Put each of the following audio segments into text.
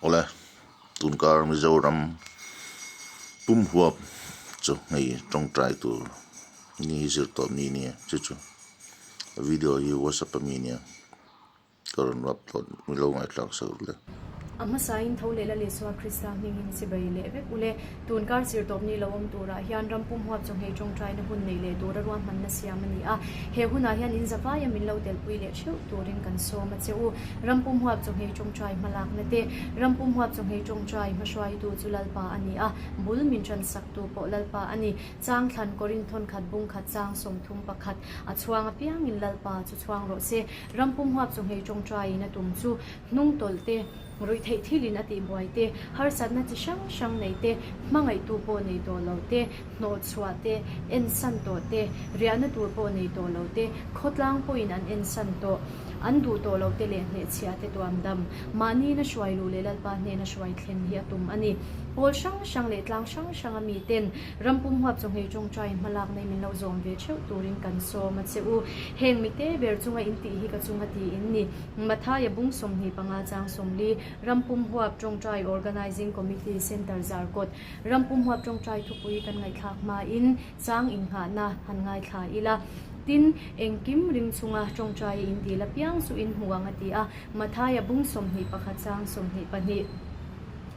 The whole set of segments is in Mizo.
Awle, tunkar Mizoram pum huap chu hei tawngtai tur ni zir tawh mi nia chu chu video hi whatsapp a mi nia ka rawn upload mi lo ngaihthlak sak le. A hmasain tho leh la Isua Krista hmingin chibai leh vek ule. Tunkar zirtawp ni lo awm turah hian ram pum huap chawhmeh tawngtaina hun neih leh tura ruahmanna siam a ni a. He hunah hian in zavaia min lo telpui leh theuh turin kan sawm a che u. Ram pum huap chawhmeh tawngtai hmalakna te, Ram pum huap chawhmeh tawngtai hmahruaitu chu Lalpa a ni a, bul min tansak tu pawh Lalpa a ni. Chang thlan Korinthon khat bung khat chang 31 a chhuang apiangin Lalpa chu chhuang rawh se. Ram pum huap chawhmeh tawngtaiin a tum chu hnung tawlh te, Ruihtheih thilin a tihbuai te, harsatna chi hrang hrang nei te, hmangaihtu pawh nei tawh lo te, hnawhchhuah te, ensan tawh te, riahna tur pawh nei tawh lo te, khawtlang pawhin an ensan tawh, an duh tawh lo te leh hnehchhiah te tuam dam, mahniin a hruai luh leh Lalpa hnena hruai thlen hi a tum a ni. Pawl hrang hrang leh tlang hrang hranga miten ram pum huap chawhmeh tawngtai hmalak nei min lo zawm ve theuh turin kan sawm a che u. Heng mite ber chunga in tih hi ka chunga tiin ni. Mathaia bung 25 chang 40, Rampum huap tawngtai Organising Committee Centre Zarkawt, Rampum huap tawngtai thupui kan ngaihthlak hmain chang innghahna han ngaithla ila. Tin, engkim ring chunga tawngtai in dil apiang chu in hmu ang a ti a, Mathaia bung 21 chang 22.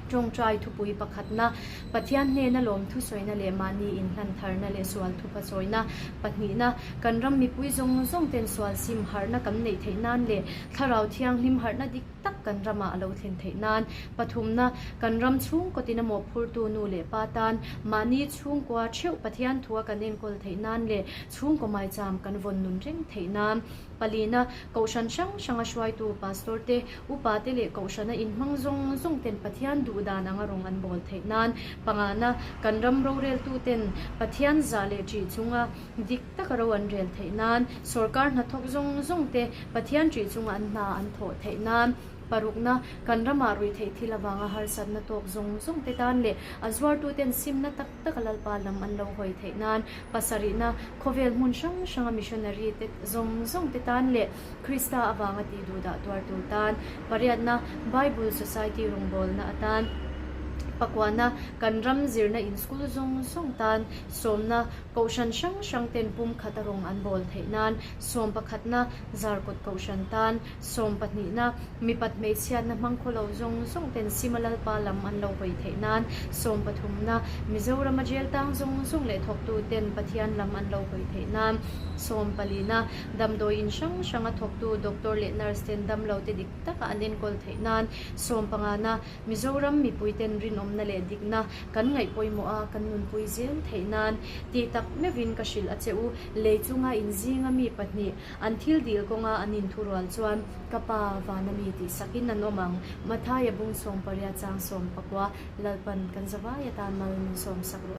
Tawngtai thupui pakhatna, Pathian hnena lawm thusawina leh mahni inhlan tharna leh sual thupa chawina pahnihna, kan ram mipui zawng zawng ten sual sim harhna kan neih theih nan leh Thlarau Thianghlim harhna dik tak kan ramah a lo thlen theih nan pathumna, kan ram chhungkaw tina mawhphurtu nu leh pa tan mahni chhungkua theuh Pathian thua kan enkawl theih nan leh chhungkaw maicham kan vawn nun reng theih nan Palina, Kohhran hrang hranga hruaitu Pastor te, Upa te leh Kohhrana inhmang zawng zawng ten Pathian duh dan anga rawng an bawl theih nan. Pangana, Kan ram roreltu ten Pathian zah leh ṭih chunga dik taka ro an rel theih nan. Sorkar hnathawk zawng zawng te Pathian ṭih chunga an hna an thawh theih nan. Parukna, Kan ramah ruihtheih thil avanga harsatna tawk zawng zawng te tan leh a zuartuten simna tak tak a Lalpa lam an lo hawi theih nan. Pasarihna, Khawvel hmun hrang hranga missionary te zawng zawng te tan leh Krista avanga tih duhdah tuartu tan. Pariatna, Bible Society rawngbawlna atan. Pakuana, Kan ram zirna in school zawng zawng tan. Sawmna, Kohhran hrang hrang ten pum khata rawng an bawl theih nan. Sawm pakhatna, Zarkawt Kohhran tan. Sawm pahnihna, Mipat hmeichhiatna hmang khaw lo zawng zawng ten Sima Lalpa lam an lo hawi theih nan. Sawm pathumna, Mizorama jail tang zawng zawng leh thawktu ten Pathian lam an lo hawi theih nan. Sawm palina, Damdawi in hrang hranga thawktu doctor leh nurse ten damlo te dik taka an enkawl theih nan. Sawm pangana, Mizoram mipui ten rinawmna leh dikna kan ngaih pawimawh a kan nunpui zel theih nan. Tih tak meuhin ka hrilh a che u, lei chunga inzinga mi pahnih, An thil dil kawnga an inthurual chuan, Ka pa, vana mi tih sakin an awm ang. Mathaia bung 18 chang 19, Lalpan kan zavai atan mal min sawm sak rawh.